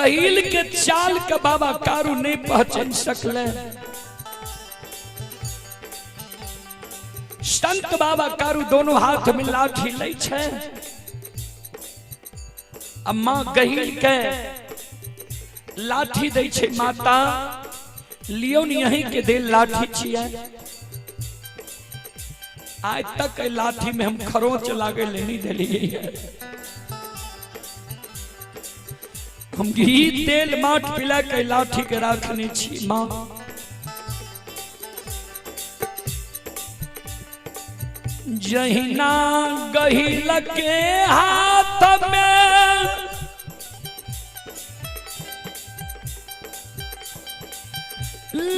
गहील के चाल के बाबा कारू नहीं पहचान सकले। संत बाबा कारू दोनों हाथ में लाठी लै छै। अम्मा गहील के लाठी दै छै, माता लियो न यहीं के देल लाठी छियै। आज तक एहि लाठी में हम खरोच लागे ले नहीं देलियै। हम घी तेल माठ पिला के लाठी के राखने छी माँ। जहिना गहिल के हाथ में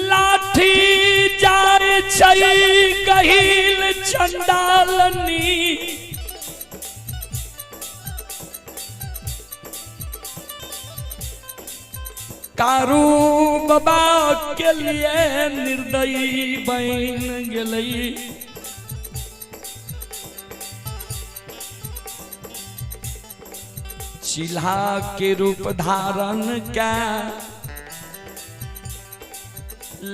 लाठी जाय छै गहिल चंडालनी, कारू बाबा के लिए निर्दयी बन गेलै। चिल्हा के रूप धारण के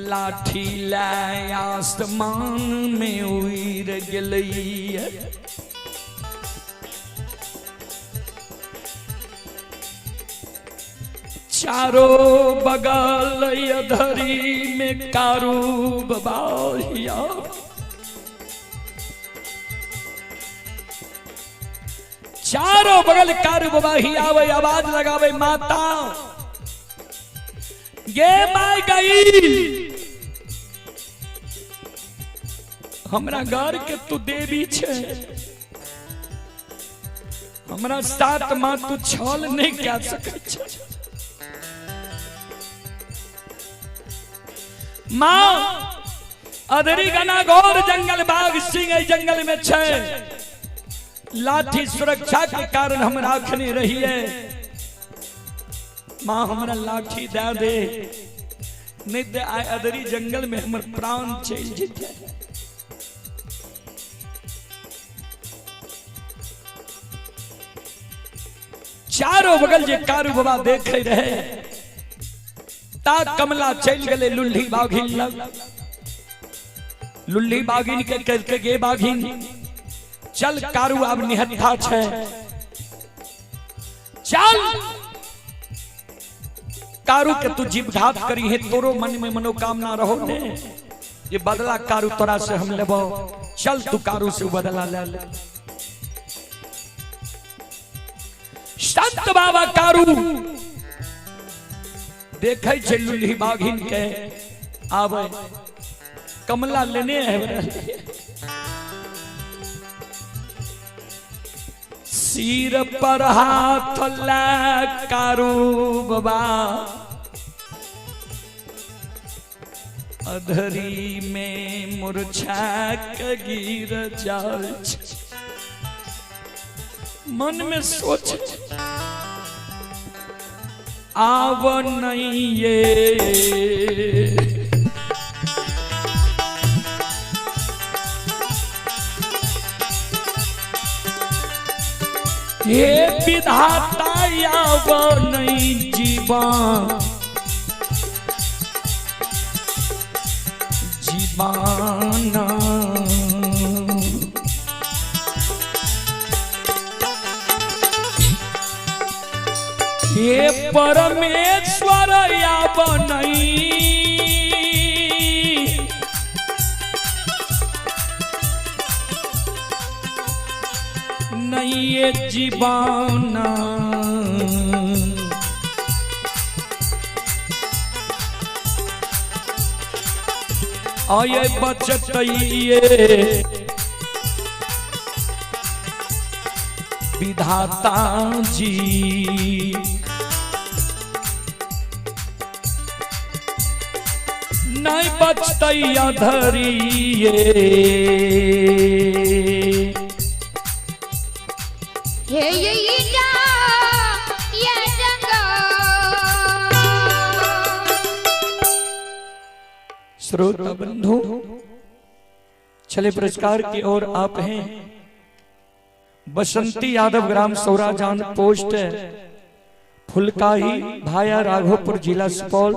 लाठी लाय आसमान में उड़ गेलै। चारों बगल अधरी में कारू बाबा, चारों बगल कारू बाबा ही आवे, आवाज लगावे, माता गे my गई, हमरा घर के तू देवी छे, हमरा साथ मां तू छल नहीं कह सकै छे। मां अधरी घना घोर जंगल बाघ सिंह एहि जंगल में छे, लाठी सुरक्षा के कारण हम राखने रहिए। मां हमरा लाठी दे दे, नहीं ते आइ अधरी जंगल में हमर प्राण चलि जेतै। चारों बगल जे कारू बाबा देखे रहे, ता कमला चलि गेलै लुल्ही बाघिन लग। लुल्ही बाघिन के कहलकै, गे बाघिन चल, कारू आब निहत्था छै, चल कारू के तू जीवघात करी है, तोरो मन में मनोकामना रहो ने, ये बदला कारू तोरा से हम लेबो, चल तू कारू से बदला ले ले। संत बाबा कारू देखे छै लुल्ही बाघिन के आवे, कमला लेने है, सिर पर हाथ ला कारू बाबा अधरी में मुरझा के गिर जाय। मन में सोच आव नहीं ये, हे विधाता आव नहीं जीवन जीवाना। हे परमेश्वर आव नहीं, नहीं ये जीवाना। आये बचतइये विधाता जी, नहीं बचतई अधरिये। हे ये ये जंगल। श्रोता बंधु, चले पुरस्कार की ओर आप हैं। बसंती यादव ग्राम सौराजान पोस्ट फुलकाही भाया राघोपुर जिला सुपौल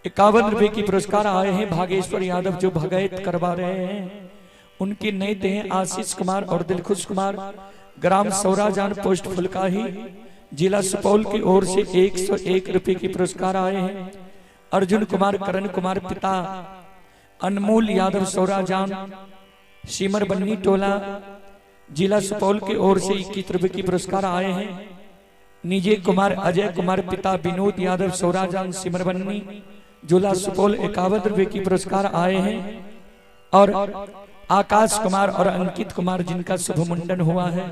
51 रुपए की पुरस्कार आए हैं। भागेश्वर यादव जो भगैत करवा रहे हैं उनके नए हैं आशीष कुमार और दिलखुश कुमार, ग्राम सौराजान पोस्ट फुलकाही जिला सुपौल की ओर से 101 रुपए की पुरस्कार आए हैं। अर्जुन कुमार करण कुमार पिता अनमोल यादव सौराजान सीमर बन्नी टोला जिला सुपौल की ओर से 21 रुपए की पुरस्कार आए हैं। निजे कुमार अजय कुमार पिता विनोद यादव सौराजान सिमरबन्नी जिला सुपौल 51 रुपए की पुरस्कार आए हैं। और आकाश कुमार और अंकित कुमार जिनका शुभ मुंडन हुआ है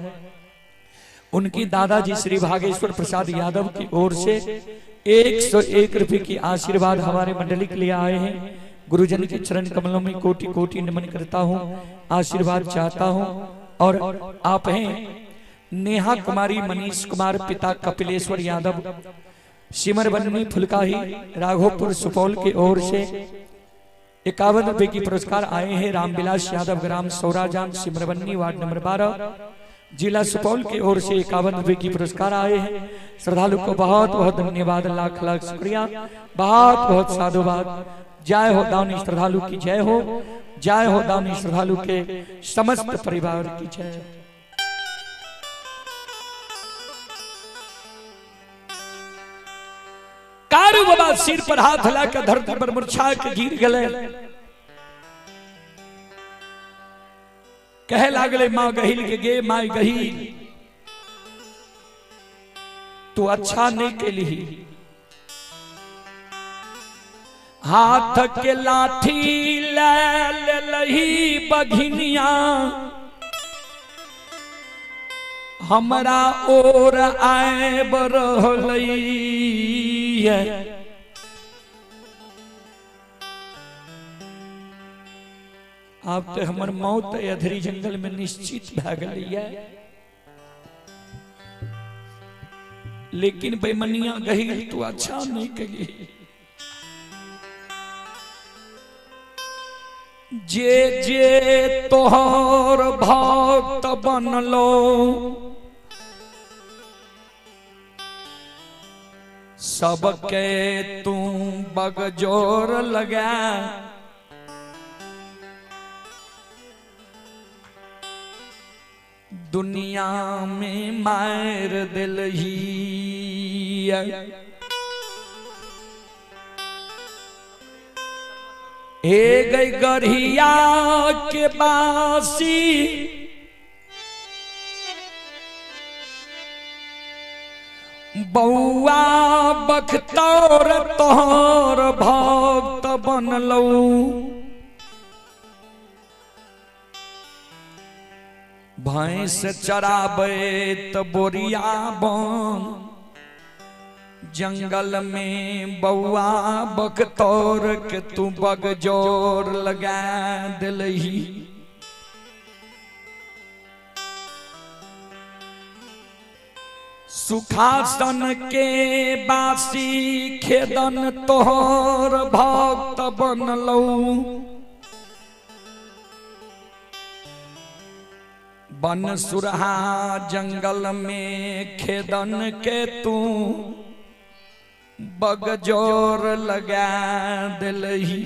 उनकी दादाजी श्री भागेश्वर प्रसाद यादव की ओर से 101 रुपए की आशीर्वाद हमारे मंडली के लिए आए हैं। गुरुजन के चरण कमलों में कोटि कोटि नमन करता हूँ, आशीर्वाद चाहता हूँ। और आप हैं नेहा कुमारी मनीष कुमार पिता कपिलेश्वर यादव सिमरबन्नी फुलकाही राघोपुर सुपौल की ओर से 51 रुपए की पुरस्कार आए हैं। रामविलास यादव ग्राम सौराजान सिमरबन्नी वार्ड नंबर 12 जिला सुपौल की ओर से 51 रुपए की पुरस्कार आए हैं। श्रद्धालु को बहुत बहुत धन्यवाद, लाख लाख शुक्रिया, बहुत बहुत साधुवाद। जय हो दानी श्रद्धालु की जय हो, जय हो दानी श्रद्धालु के समस्त परिवार की जय। कारू बाबा सिर पर हाथ लाकर धरती पर मुरझा के गिर गए। कहे लागले मां गहिल के गे my गहिल तू अच्छा नहीं के ली, हाथ के लाठी ले लही बघिनिया हमरा ओर आए बरहलई। आप तो हमर मौत अधरी जंगल में निश्चित भै गेलै, लेकिन बेमनिया गहिल तू अच्छा नहीं कही। जे जे तोहर भक्त बनलो सबके तू बगजोर लगा, दुनिया में मार दिलही। हे गई गढ़िया के बासी बौआ बख्तौर तोहर भक्त बनलौ, भैंस चराबे त बोरिया बन जंगल में बौआ बख्तौर के तू बगजोर लगा दिलही। सुखासन के बासी खेदन तोहर भक्त बनलौ, बन सुरहा जंगल में खेदन के तू बगजोर लगा दिलही।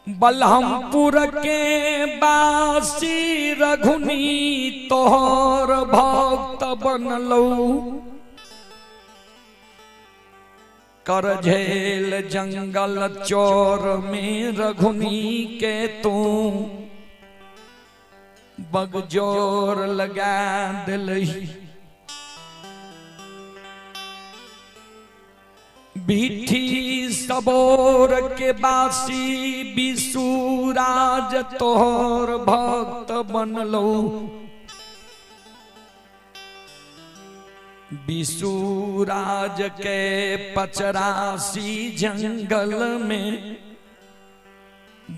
बलहमपुर के बासी रघुनी तोहर भक्त बनलौ, कर झेल जंगल चोर में रघुनी के तू बगजोर लगा दिलही। बीठी सबोर के बासी बिसुराज तोहर भक्त बनलौ, बिसुराज के पचरासी जंगल में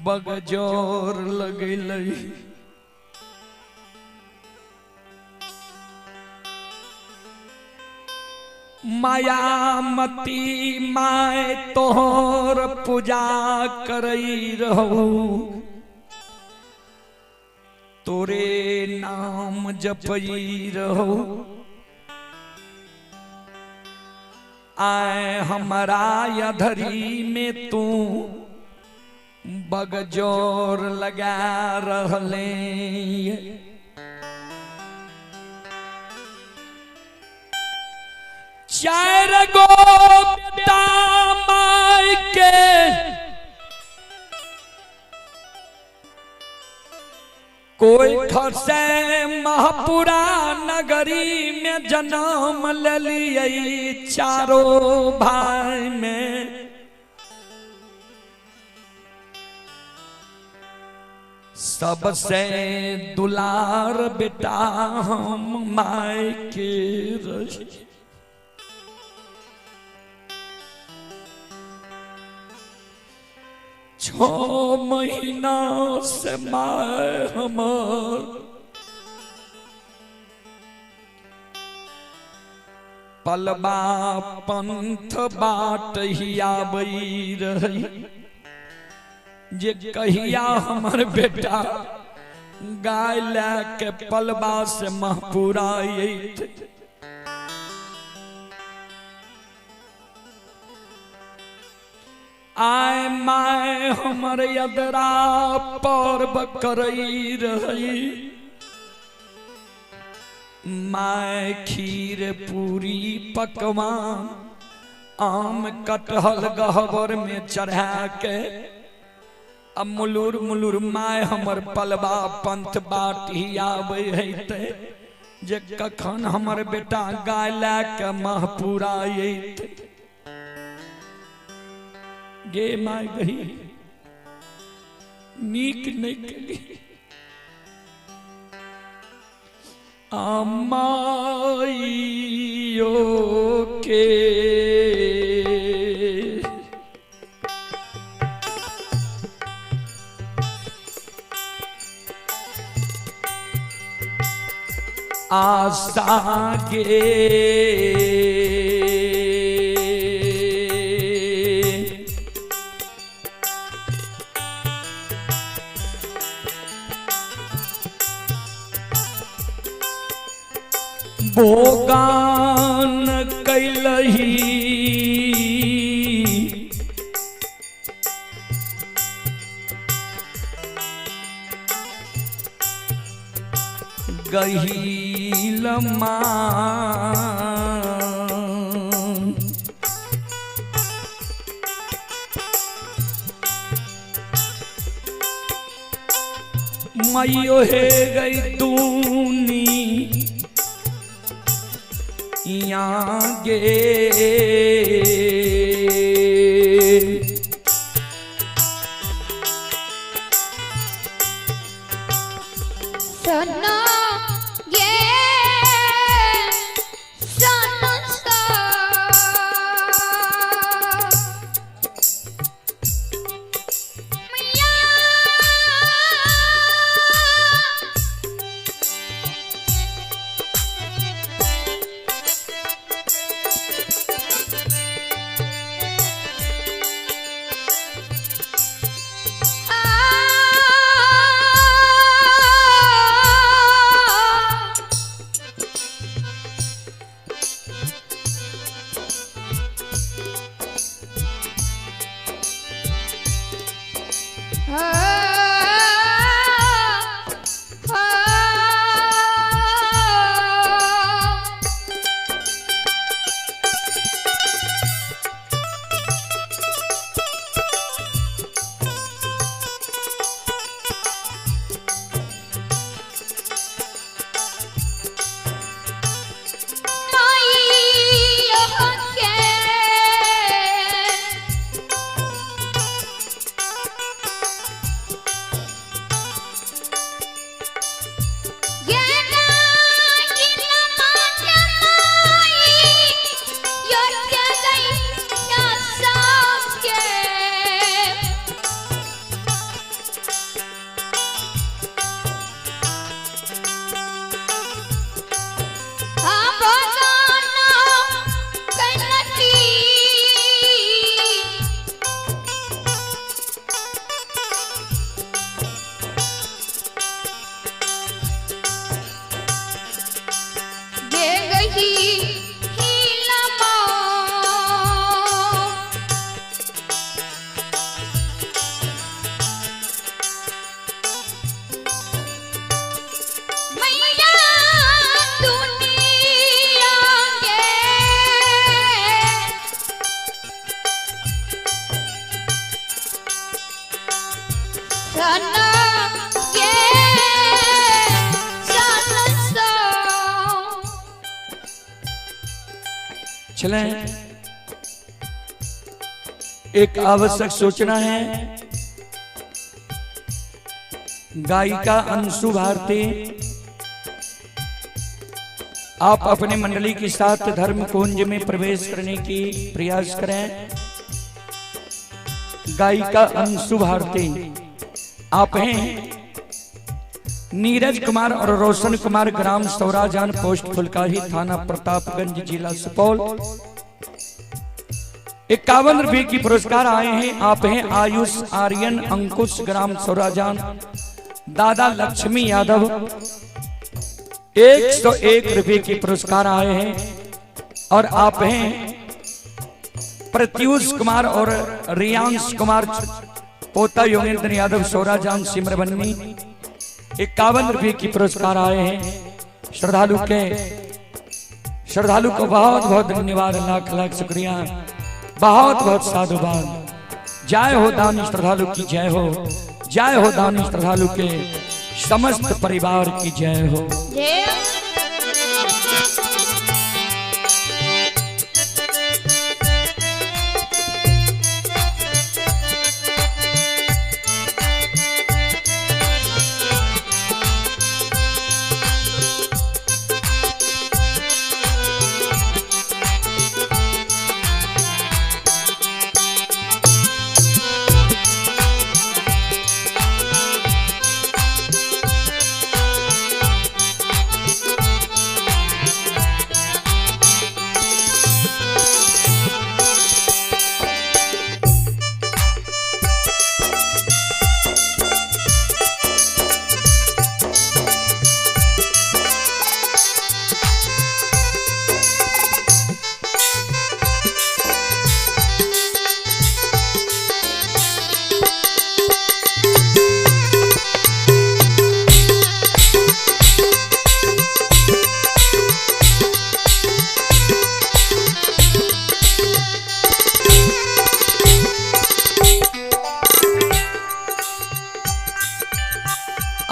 बगजोर लगलई। मायामती my तोहर पूजा करई रहू, तू तोरे नाम जपई रहो। आए हमारा अधरी में तू बगजोर लगा रहले। चार गो बेटा माई के कोई खसे महापुरा नगरी में जन्म ले लिए चारों भाई में। सबसे दुलार बेटा हम माई के रही। 6 महीना से माए हमार पलबा पंथ बाट ही आबई रही। जे कहिया हमर बेटा गाय लैके पलबा से महपुरा अयते। आय my हमर यदरा पर्व करई रही। My खीर पूरी पकवान आम कटहल गहबर में चढ़ा के अब मुलुर मुलुर my हमर पलबा पंथ बाट ही आबै हेतै। जे कखन हमर बेटा गाय लए के महपुरा अयतै। गे my गई नीक नहीं कली अमाइयो के आशा के भोगान कैलही गहील मान। मैयो हे गई दूनी गे। सुनो ये सुनो सा मैया आ चलें, एक आवश्यक सूचना है। गायिका अंशु भारती, आप अपने मंडली के साथ धर्म कुंज में प्रवेश करने की प्रयास करें। गायिका अंशु भारती आप हैं नीरज कुमार और रोशन कुमार, ग्राम सौराजान, पोस्ट फुलकाही, थाना प्रतापगंज, जिला सुपौल। 51 रुपए की पुरस्कार आए हैं। आप हैं आयुष आर्यन अंकुश, ग्राम सौराजान, दादा लक्ष्मी यादव। 101 रुपए की पुरस्कार आए हैं। और आप हैं प्रत्यूष कुमार और रियांश कुमार, पोता योगेंद्र यादव, सौराजान, सिमरबन्नी। 51 रुपए की पुरस्कार आए हैं। श्रद्धालु को बहुत बहुत धन्यवाद, लाख लाख शुक्रिया, बहुत बहुत साधुवाद। जय हो दानी श्रद्धालु की जय हो, जय हो दानी श्रद्धालु के समस्त परिवार की जय हो।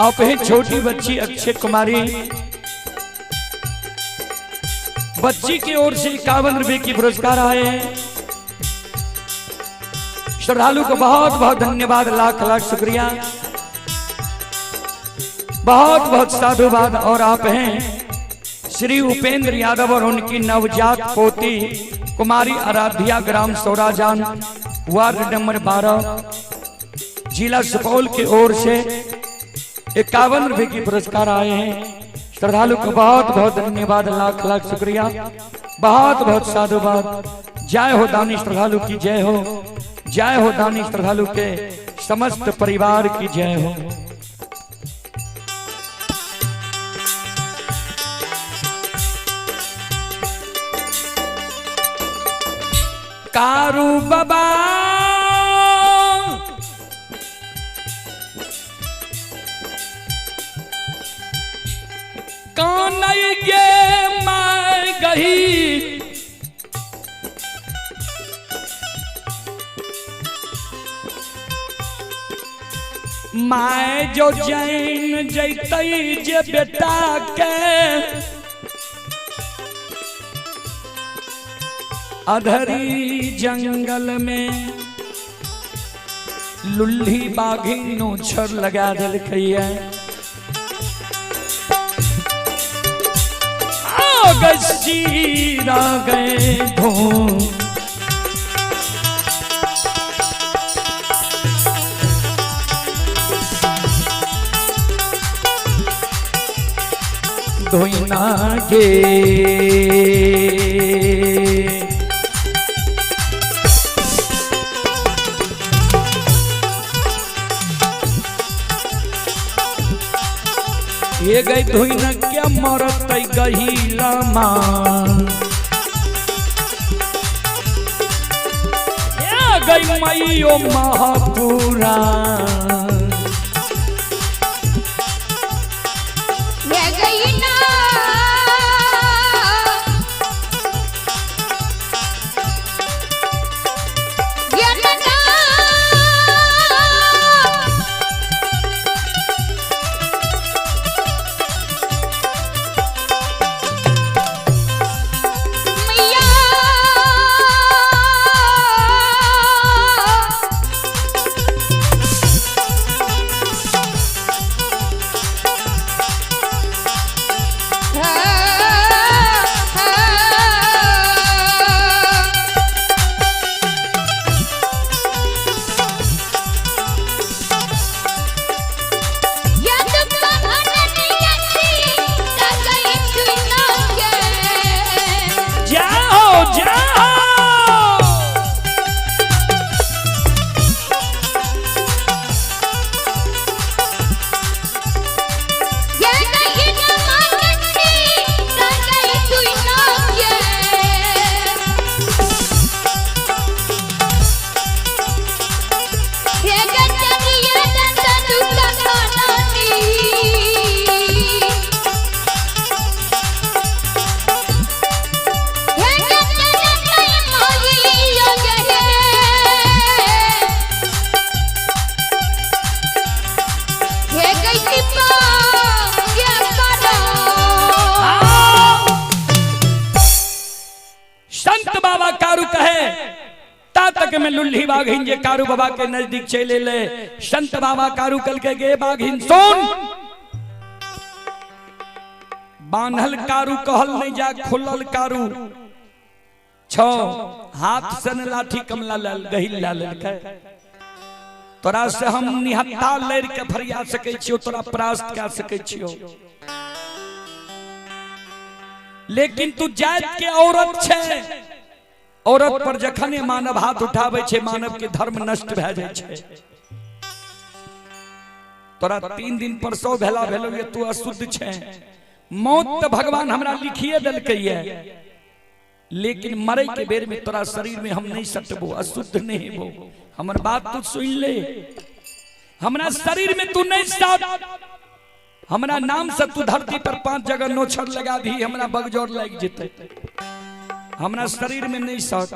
आप हैं छोटी बच्ची अक्षय कुमारी, बच्ची की ओर से 51 रुपए की पुरस्कार आए हैं। श्रद्धालु को बहुत बहुत धन्यवाद, लाख लाख शुक्रिया, बहुत बहुत साधुवाद। और आप हैं श्री उपेंद्र यादव और उनकी नवजात पोती कुमारी आराध्या, ग्राम सौराजान, वार्ड नंबर 12, जिला सुपौल की ओर से 51 रुपए की पुरस्कार आए हैं। श्रद्धालु को बहुत बहुत धन्यवाद, लाख लाख शुक्रिया, बहुत बहुत साधुवाद। जय हो दानी श्रद्धालु की जय हो, जय हो दानी श्रद्धालु के समस्त परिवार की जय हो। कारू बाबा कौन गे मैं गही, मैं जो जैन जैतई जे बेटा के अधरी जंगल में लुल्ही बाघी नोछर लगा दिलकैया। गसीरा गए धो धोइना के ये गई धोइना क्या मरत गहीला मां, ये गई मईयो महापुरा। ये गई ना ये ना मैया में लुल्ही बाघिन जे कारू बाबा के नजदीक चले ले। संत बाबा कारू कल के गे बाघिन सुन, बान्हल कारू कहल नहीं जा, खुलल कारू छो हाथ से न लाठी कमला लाल गहिल लाल के तोरा से हम निहत्ता लड़ के फरिया सकै छियो, तोरा परास्त कह सकै छियो, लेकिन तू जात के औरत छे। औरत पर जखने मानव हाथ उठावे छे मानव के धर्म नष्ट भए जाय छे। तोरा 3 दिन परसो भेला भेलो ये तू अशुद्ध छे। मौत तो भगवान हमरा लिखिए देलकै ये, लेकिन मरे के बेर में तोरा शरीर में हम नहीं सटबो, अशुद्ध नहीं हेबो। हमर बात तू सुन ले, हमरा शरीर में तू नहीं सट, हमरा नाम से तू धरती पर 5 जगह नोछर लगा दी, हमरा बगजोर लग जेते, हमरा शरीर में नहीं सट।